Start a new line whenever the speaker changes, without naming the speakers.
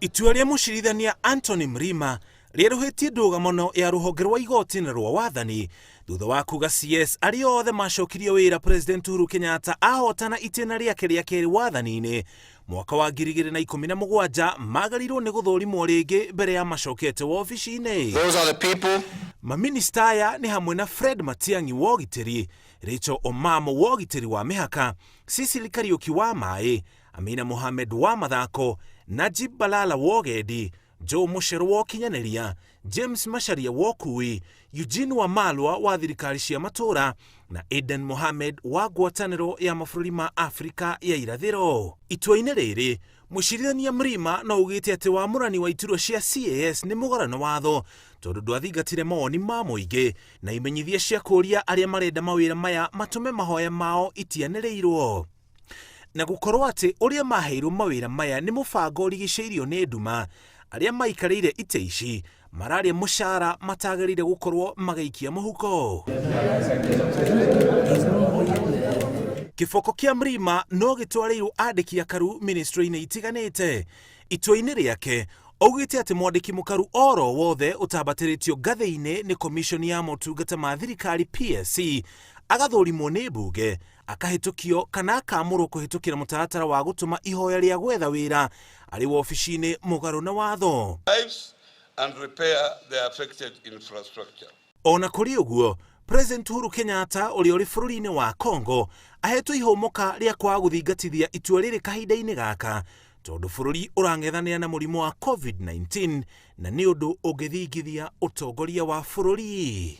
Itua rĩa mũcirithania Anthony Mrima rĩerũhĩtie ndũgamano ya rũhonge rwa igoti na rwa wathani thutha wa kuga CS arĩa othe macokirio wĩra President Uhuru Kenyatta ahotana itĩna rĩake rĩa kerĩ wathani-inĩ mwaka wa 2017 magĩrĩirwo nĩ gũthũrimwo rĩngĩ mbere ya macokete wobici-inĩ.
Those are the people
Maminista aya nĩ hamwe na Fred Matiang'i wa ũgitĩri, Rachel Omamo wa ũgitĩri wa mĩhaka, Cecily Kariũki wa maĩ, Amina Mohamed wa mathako, Najib Balala wa ũgendi, Joe Mucheru wa ũkinyanĩria, James Macharia wa ũkui, Eugene Wamalwa wa thirikari cia matũũra na Aden Mohamed wa ngwatanĩro ya mabũrũri ma Afrika ya irathĩro. Itua-inĩ rĩrĩ, mũcirithania Mrima no augĩte atĩ wamũrani wa iturwa cia CAS nĩ mũgarũ na watho tondũ ndwathingatire mawoni ma mũingĩ na imenyithia cia kũũria arĩa marenda mawĩra maya matũme mahoya mao itianĩrĩirwo. Na gũkorwo atĩ ũrĩa maheirwo mawĩra maya nĩ mũbango ũrigicĩirio nĩ nduma, arĩa maikarĩire itĩ ici mararĩa mũcara matagĩrĩire gũkorwo magĩikia mũhuko. Kĩboko kĩa Mrima no gĩtwarĩirwo andĩki akaru ministry-inĩ itiganĩte. Itua-inĩ rĩake, augĩte atĩ mwandĩki mũkaru oro wothe ũtambatĩrĩtio ngathĩ-inĩ nĩ komishoni ya motungata ma thirikari PSC agathũrimwo nĩ mbunge akahĩtũkio kana akaamũrwo kũhĩtũkĩra mũtaratara wa gũtũma ihoya rĩa gwetha wĩra arĩ wobici-inĩ mũgarũ na watho.
Lives and repair the affected infrastructure.
O na kũrĩ ũguo, President Uhuru Kenyatta ũrĩa ũrĩ bũrũri-inĩ wa Congo ahetwo ihũmũka rĩa kwaga gũthingatithia itua rĩrĩ kahinda-inĩ gaka tondũ bũrũri ũrang'ethanĩra na mũrimũ wa COVID-19 na nĩ ũndũ ũngĩthingithia ũtongoria wa bũrũri.